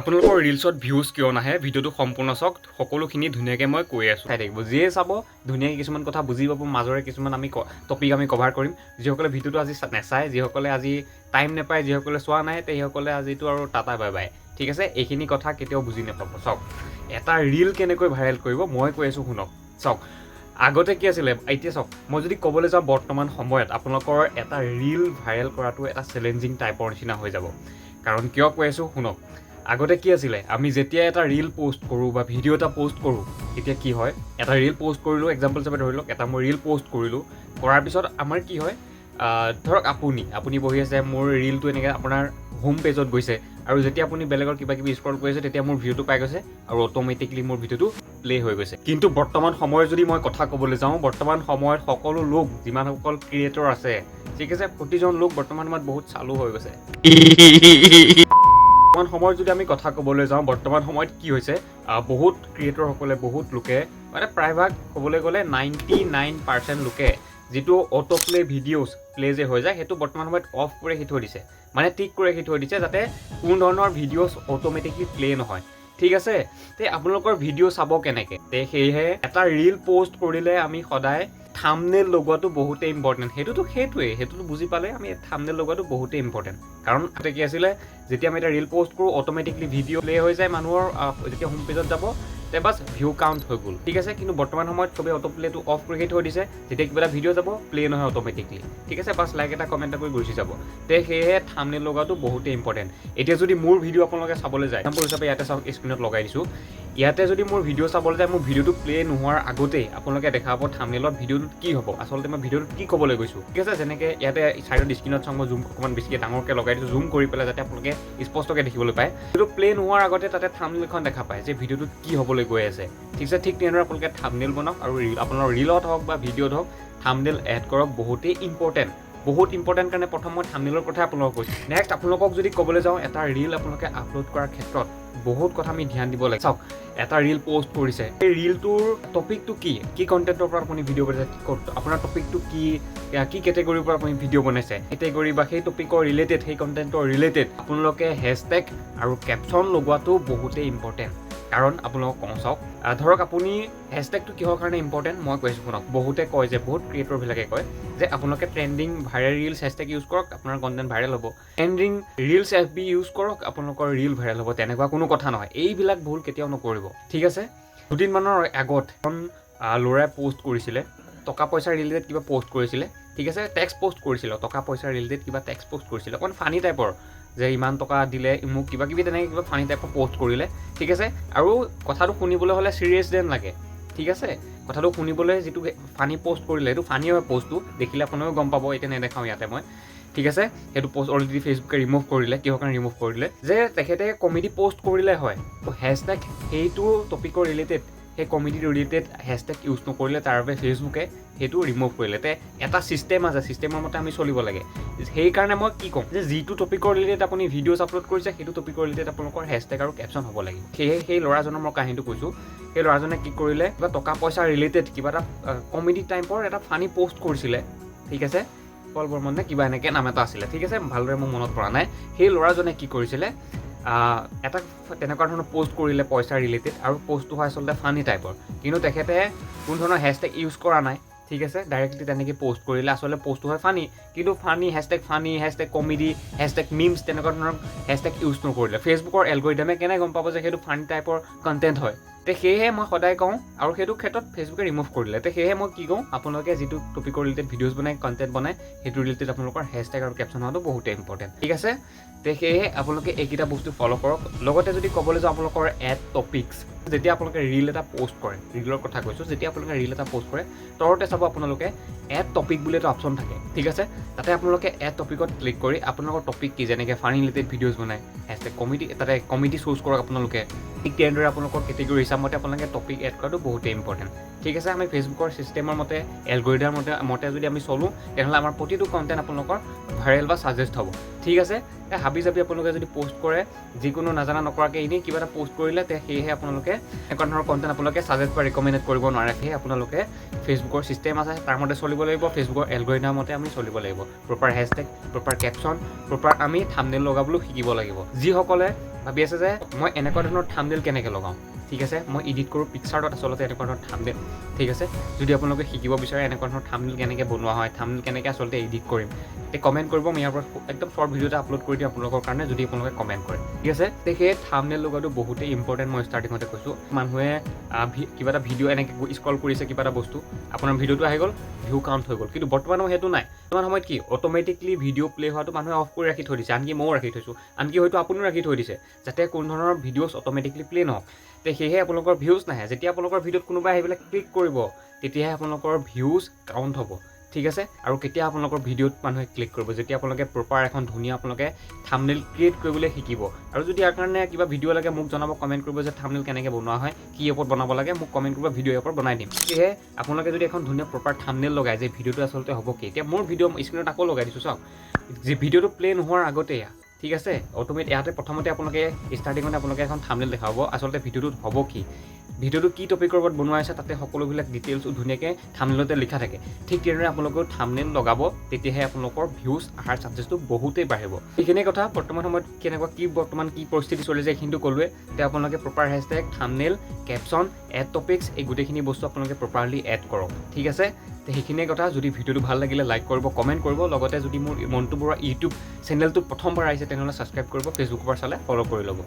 আপোনালোকৰ ৰিলচত ভিউজ কিয় নাহে? ভিডিঅ'টো সম্পূৰ্ণ চাওক, সকলোখিনি ধুনীয়াকৈ মই কৈ আছোঁ, চাই থাকিব। যিয়ে চাব ধুনীয়াকৈ কিছুমান কথা বুজি পাব। মাজৰে কিছুমান আমি টপিক আমি কভাৰ কৰিম। যিসকলে ভিডিঅ'টো আজি নেচায়, যিসকলে আজি টাইম নাপায়, যিসকলে চোৱা নাই, সেইসকলে আজিতো আৰু টাটা বাই বাই। ঠিক আছে, এইখিনি কথা কেতিয়াও বুজি নাপাব। চাওক, এটা ৰিল কেনেকৈ ভাইৰেল কৰিব মই কৈ আছোঁ, শুনক। চাওক, আগতে কি আছিলে, এতিয়া চাওক, মই যদি ক'বলৈ যাওঁ, বৰ্তমান সময়ত আপোনালোকৰ এটা ৰিল ভাইৰেল কৰাটো এটা চেলেঞ্জিং টাইপৰ নিচিনা হৈ যাব। কাৰণ কিয় কৈ আছোঁ শুনক। আগতে কি আছিলে, আমি যেতিয়া এটা ৰিল প'ষ্ট কৰোঁ বা ভিডিঅ' এটা প'ষ্ট কৰোঁ, তেতিয়া কি হয়? এটা ৰিল প'ষ্ট কৰিলোঁ, এক্সাম্পল হিচাপে ধৰি লওক এটা মই ৰিল প'ষ্ট কৰিলোঁ। কৰাৰ পিছত আমাৰ কি হয়? ধৰক আপুনি বহি আছে, মোৰ ৰিলটো এনেকৈ আপোনাৰ হোম পেজত গৈছে আৰু যেতিয়া আপুনি বেলেগৰ কিবা কিবি স্ক্ৰল কৰি আছে, তেতিয়া মোৰ ভিডিঅ'টো পাই গৈছে আৰু অট'মেটিকলি মোৰ ভিডিঅ'টো প্লে' হৈ গৈছে। কিন্তু বৰ্তমান সময়ত যদি মই কথা ক'বলৈ যাওঁ, বৰ্তমান সময়ত সকলো লোক, যিমানসকল ক্ৰিয়েটৰ আছে, ঠিক আছে, প্ৰতিজন লোক বৰ্তমান সময়ত বহুত চালু হৈ গৈছে। বৰ্তমান সময়ত যদি আমি কথা ক'বলৈ যাওঁ, বৰ্তমান সময়ত কি হৈছে, বহুত ক্ৰিয়েটৰসকলে, বহুত লোকে, মানে প্ৰায়ভাগ ক'বলৈ গ'লে 99% লোকে যিটো অট' প্লে ভিডিঅ'ছ প্লে যে হৈ যায়, সেইটো বৰ্তমান সময়ত অফ কৰি ৰাখি থৈ দিছে, মানে টিক কৰি ৰাখি থৈ দিছে, যাতে কোনো ধৰণৰ ভিডিঅ'ছ অট'মেটিকলি প্লে নহয়। ঠিক আছে, তে আপোনালোকৰ ভিডিঅ' চাব কেনেকৈ? তে সেয়েহে এটা ৰিল প'ষ্ট কৰিলে আমি সদায় থামনেল লগোৱাটো বহুতেই ইম্পৰ্টেণ্ট। সেইটোতো সেইটোৱেই, সেইটোতো বুজি পালে। আমি থামনেল লগোৱাটো বহুতেই ইম্পৰ্টেণ্ট। কাৰণ আগতে কি আছিলে, যেতিয়া আমি এটা ৰিল প'ষ্ট কৰোঁ, অট'মেটিকলি ভিডিঅ' প্লে হৈ যায় মানুহৰ যেতিয়া হোম পেজত যাব, তে বাছ ভিউ কাউণ্ট হৈ গ'ল। ঠিক আছে, কিন্তু বৰ্তমান সময়ত চবেই অট' প্লেটো অফ কৰি থৈ দিছে। যেতিয়া কিবা এটা ভিডিঅ' যাব, প্লে নহয় অট'মেটিকলি। ঠিক আছে, বাছ লাইক এটা, কমেণ্ট এটা কৰি গুচি যাব। তে সেয়েহে থামনেল লগোৱাটো বহুতেই ইম্পৰ্টেণ্ট। এতিয়া যদি মোৰ ভিডিঅ' আপোনালোকে চাবলৈ যায়, এক্সাম্পল হিচাপে ইয়াতে চাওক, স্ক্ৰীণত লগাই দিছোঁ, ইয়াতে যদি মোৰ ভিডিঅ' চাবলৈ যায়, মোৰ ভিডিঅ'টো প্লে নোহোৱাৰ আগতেই আপোনালোকে দেখা পাব থামনেলত ভিডিঅ'টোত কি হ'ব, আচলতে মই ভিডিঅ'টোত কি ক'বলৈ গৈছোঁ। ঠিক আছে, যেনেকৈ ইয়াতে ছাইডত স্ক্ৰীণত চাওঁ, মই জুম অকণমান বেছিকৈ ডাঙৰকৈ লগাই দিছোঁ, জুম কৰি পেলাই, যাতে আপোনালোকে স্পষ্টকৈ দেখিবলৈ পায়। ভিডিঅ'টো প্লে নোহোৱাৰ আগতে তাতে থামনেলখন দেখা পায় যে ভিডিঅ'টোত কি হ'বলৈ গৈ আছে। ঠিক আছে, ঠিক তেনেদৰে আপোনালোকে থামনেল বনাওক আৰু ৰিল, আপোনাৰ ৰিলত হওক বা ভিডিঅ'ত হওক, থামনেল এড কৰক। বহুতেই ইম্পৰ্টেণ্ট, বহুত ইম্পৰ্টেণ্ট কাৰণে প্ৰথম মই থামনেলৰ কথাই আপোনালোকক কৈছোঁ। নেক্সট আপোনালোকক যদি ক'বলৈ যাওঁ, এটা ৰিল আপোনালোকে আপলোড কৰাৰ ক্ষেত্ৰত বহুত কথা আমি ধ্যান দিব লাগে। চাওক, এটা ৰিল প'ষ্ট কৰিছে, সেই ৰিলটোৰ টপিকটো কি, কি কণ্টেণ্টৰ ওপৰত আপুনি ভিডিঅ' বনাইছে, আপোনাৰ টপিকটো কি, কি কেটেগৰীৰ পৰা আপুনি ভিডিঅ' বনাইছে, কেটেগৰী বা সেই টপিকৰ ৰিলেটেড, সেই কণ্টেণ্টৰ ৰিলেটেড আপোনালোকে হেছটেগ আৰু কেপশ্যন লগোৱাটো বহুতেই ইম্পৰ্টেণ্ট। কাৰণ আপোনালোকক কওঁ, চাওক, ধৰক আপুনি হেছটেগটো কিহৰ কাৰণে ইম্পৰ্টেণ্ট মই কৈছোঁ শুনক। বহুতে কয় যে, বহুত ক্ৰিয়েটৰবিলাকে কয় যে আপোনালোকে trending viral reels hashtag use কৰক, আপোনাৰ কণ্টেণ্ট ভাইৰেল হ'ব, trending reels F B use কৰক, আপোনালোকৰ ৰিল ভাইৰেল হ'ব। তেনেকুৱা কোনো কথা নহয়। এইবিলাক ভুল কেতিয়াও নকৰিব। ঠিক আছে, দুদিনমানৰ আগত এখন ল'ৰাই প'ষ্ট কৰিছিলে, টকা পইচাৰ ৰিলেটেড কিবা প'ষ্ট কৰিছিলে। ঠিক আছে, টেক্সট প'ষ্ট কৰিছিলে, টকা পইচাৰ ৰিলেটেড কিবা টেক্সট প'ষ্ট কৰিছিলে, অকণ ফানী টাইপৰ যে ইমান টকা দিলে মোক, কিবা কিবি তেনেকৈ কিবা ফানী টাইপৰ প'ষ্ট কৰিলে। ঠিক আছে, আৰু কথাটো শুনিবলৈ হ'লে চিৰিয়াছ যেন লাগে। ঠিক আছে, কথাটো শুনিবলৈ যিটো ফানী প'ষ্ট কৰিলে, সেইটো ফানী হয়। প'ষ্টটো দেখিলে আপোনালোকেও গম পাব, এতিয়া নেদেখাওঁ ইয়াতে মই। ঠিক আছে, সেইটো প'ষ্ট অলৰেডি ফেচবুকে ৰিমুভ কৰিলে। কিহৰ কাৰণে ৰিমুভ কৰিলে যে তেখেতে কমেডি প'ষ্ট কৰিলে হয়, তো হেছটেগ সেইটো টপিকৰ ৰিলেটেড, সেই কমেডি ৰিলেটেড হেছটেগ ইউজ নকৰিলে, তাৰ বাবে ফেচবুকে সেইটো ৰিমুভ কৰিলে। তে এটা ছিষ্টেম আছে, ছিষ্টেমৰ মতে আমি চলিব লাগে। সেইকাৰণে মই কি ক'ম যে যিটো টপিকৰ ৰিলেটেড আপুনি ভিডিঅ'ছ আপলোড কৰিছে, সেইটো টপিকৰ ৰিলেটেড আপোনালোকৰ হেছটেগ আৰু কেপশ্যন হ'ব লাগিব। সেয়েহে সেই ল'ৰাজনৰ মই কাহিনীটো কৈছোঁ। সেই ল'ৰাজনে কি কৰিলে, কিবা টকা পইচা ৰিলেটেড কিবা এটা কমেডি টাইপৰ এটা ফানী প'ষ্ট কৰিছিলে। ঠিক আছে, পল বৰ্মন নে কিবা এনেকৈ নাম এটা আছিলে। ঠিক আছে, ভালদৰে মোৰ মনত পৰা নাই। সেই ল'ৰাজনে কি কৰিছিলে, এটা তেনেকুৱা ধৰণৰ প'ষ্ট কৰিলে পইচা ৰিলেটেড আৰু প'ষ্টটো হয় আচলতে ফানী টাইপৰ, কিন্তু তেখেতে কোনো ধৰণৰ হেছটেগ ইউজ কৰা নাই। ঠিক আছে, ডাইৰেক্টলি তেনেকৈ প'ষ্ট কৰিলে। আচলতে প'ষ্টটো হয় ফানী, কিন্তু funny hashtag, funny hashtag, comedy hashtag, memes, তেনেকুৱা ধৰণৰ হেছটেগ ইউজ নকৰিলে ফেচবুকৰ এলগৰিডামে কেনে গম পাব যে সেইটো ফানী টাইপৰ কণ্টেণ্ট হয়? তে সেয়েহে মই সদায় কওঁ, আৰু সেইটো ক্ষেত্ৰত ফেচবুকে ৰিমুভ কৰিলে। তে সেয়েহে মই কি কওঁ, আপোনালোকে যিটো টপিকৰ ৰিলেটেড ভিডিঅ'জ বনায়, কণ্টেণ্ট বনায়, সেইটো ৰিলেটেড আপোনালোকৰ হেছটেগ আৰু কেপশ্যন হোৱাটো বহুতেই ইম্পৰ্টেণ্ট। ঠিক আছে, তে সেয়েহে আপোনালোকে এইকেইটা বস্তু ফ'ল' কৰক। লগতে যদি ক'বলৈ যাওঁ, আপোনালোকৰ এড টপিক্স, যেতিয়া আপোনালোকে ৰিল এটা প'ষ্ট কৰে, ৰিলৰ কথা কৈছোঁ, যেতিয়া আপোনালোকে ৰিল এটা প'ষ্ট কৰে, তলতে চাব আপোনালোকে এড টপিক বুলি এটা অপশ্যন থাকে। ঠিক আছে, তাতে আপোনালোকে এড টপিকত ক্লিক কৰি আপোনালোকৰ টপিক কি, যেনেকৈ ফানী ৰিলেটেড ভিডিঅ'জ বনায়, হেছটেগ কমেডি, তাতে কমেডি চুজ কৰক আপোনালোকে। ঠিক তেনেদৰে আপোনালোকৰ কেটেগৰী হিচাপমতে আপোনালোকে টপিক এড কৰাটো বহুতেই ইম্পৰ্টেণ্ট। ঠিক আছে, আমি ফেচবুকৰ ছিষ্টেমৰ মতে, এলগৰিডামৰ মতে যদি আমি চলোঁ, তেনেহ'লে আমাৰ প্ৰতিটো কণ্টেণ্ট আপোনালোকৰ ভাইৰেল বা ছাজেষ্ট হ'ব। ঠিক আছে? এই হাবি জাবি আপোনালোকে যদি পষ্ট কৰে, যিকোনো নাজানা নকৰাকৈ এনেই কিবা এটা পষ্ট কৰিলে, তে সেয়েহে আপোনালোকে এনেকুৱা ধৰণৰ কণ্টেণ্ট আপোনালোকে ছাজেষ্ট বা ৰিকমেণ্ডেড কৰিব নোৱাৰে। সেয়ে আপোনালোকে ফেচবুকৰ ছিষ্টেম আছে, তাৰ মতে চলিব লাগিব। ফেচবুকৰ এলগৰিথাম মতে আমি চলিব লাগিব। Proper hashtag, proper caption, proper আমি থামনেল লগাবলৈও শিকিব লাগিব। যিসকলে ভাবি আছে যে মই এনেকুৱা ধৰণৰ থামনেল কেনেকৈ লগাওঁ, ঠিক আছে, মই এডিট কৰোঁ পিক্সাৰ্টত আচলতে এনেকুৱা ধৰণৰ থামনেল, ঠিক আছে, যদি আপোনালোকে শিকিব বিচাৰে এনেকুৱা ধৰণৰ থামনেল কেনেকৈ বনোৱা হয়, থামনেল কেনেকৈ আচলতে এডিট কৰিম, তে কমেণ্ট কৰিব। মই ইয়াৰ ওপৰত একদম শ্বৰ্ট ভিডিঅ' এটা আপলোড কৰি দিম আপোনালোকৰ কাৰণে, যদি আপোনালোকে কমেণ্ট কৰে, ঠিক আছে? তে সেই থামনেল লগোৱাটো বহুতেই ইম্পৰ্টেণ্ট। মই ষ্টাৰ্টিঙতে কৈছোঁ, মানুহে কিবা এটা ভিডিঅ' এনেকৈ স্ক্ৰল কৰিছে, কিবা এটা বস্তু, আপোনাৰ ভিডিঅ'টো আহি গ'ল, ভিউ কাউণ্ট হৈ গ'ল। কিন্তু বৰ্তমান সময়ত সেইটো নাই। বৰ্তমান সময়ত কি অট'মেটিকলি ভিডিঅ' প্লে হোৱাটো মানুহে অফ কৰি ৰাখি থৈ দিছে। আনকি ময়ো ৰাখি থৈছোঁ, আনকি হয়তো আপুনিও ৰাখি থৈ দিছে, যাতে কোনো ধৰণৰ ভিডিঅ'ছ অট'মেটিকলি প্লে নহওক। তে সেয়েহে আপোনালোকৰ ভিউজ নাহে। যেতিয়া আপোনালোকৰ ভিডিঅ'ত কোনোবাই আহি পেলাই ক্লিক কৰিব, তেতিয়াহে আপোনালোকৰ ভিউজ কাউণ্ট হ'ব, ঠিক আছে? আৰু কেতিয়া আপোনালোকৰ ভিডিঅ'ত মানুহে ক্লিক কৰিব? যেতিয়া আপোনালোকে প্ৰপাৰ এখন ধুনীয়া আপোনালোকে থামনেল ক্ৰিয়েট কৰিবলৈ শিকিব। আৰু যদি ইয়াৰ কাৰণে কিবা ভিডিঅ' লাগে, মোক জনাব, কমেণ্ট কৰিব যে থামনেল কেনেকৈ বনোৱা হয়, কি এপত বনাব লাগে, মোক কমেণ্ট কৰিব, ভিডিঅ' এপত বনাই দিম। সেয়েহে আপোনালোকে যদি এখন ধুনীয়া প্ৰপাৰ থামনেল লগায় যে ভিডিঅ'টো আচলতে হ'ব কি, এতিয়া মোৰ ভিডিঅ' স্ক্ৰীণত আকৌ লগাই দিছোঁ, চাওক যে ভিডিঅ'টো প্লে নোহোৱাৰ আগতে এয়া, ঠিক আছে, অট'মেট ইয়াতে প্ৰথমতে আপোনালোকে ষ্টাৰ্টিঙতে আপোনালোকে এখন থামনেল দেখাব, আচলতে ভিডিঅ'টোত হ'ব কি, ভিডিঅ'টো কি টপিকৰ ওপৰত বনোৱা হৈছে, তাতে সকলোবিলাক ডিটেইলছো ধুনীয়াকৈ থামনেলতে লিখা থাকে। ঠিক তেনেদৰে আপোনালোকেও থামনেল লগাব, তেতিয়াহে আপোনালোকৰ ভিউজ অহাৰ চান্সেছটো বহুতেই বাঢ়িব। এইখিনিয়ে কথা। বৰ্তমান সময়ত কেনেকুৱা কি, বৰ্তমান কি পৰিস্থিতি চলিছে, এইখিনিতো ক'লোৱে। তেতিয়া আপোনালোকে proper hashtag, thumbnail, caption, add topics, এই গোটেইখিনি বস্তু আপোনালোকে প্ৰপাৰলি এড কৰক, ঠিক আছে? তে সেইখিনিয়ে কথা। যদি ভিডিঅ'টো ভাল লাগিলে লাইক কৰিব, কমেণ্ট কৰিব। লগতে যদি মোৰ মণ্টু বৰুৱা ইউটিউব চেনেলটোত প্ৰথমবাৰ আহিছে, তেনেহ'লে ছাবস্ক্ৰাইব কৰিব। ফেচবুকৰ পৰা চালে ফ'ল' কৰি ল'ব।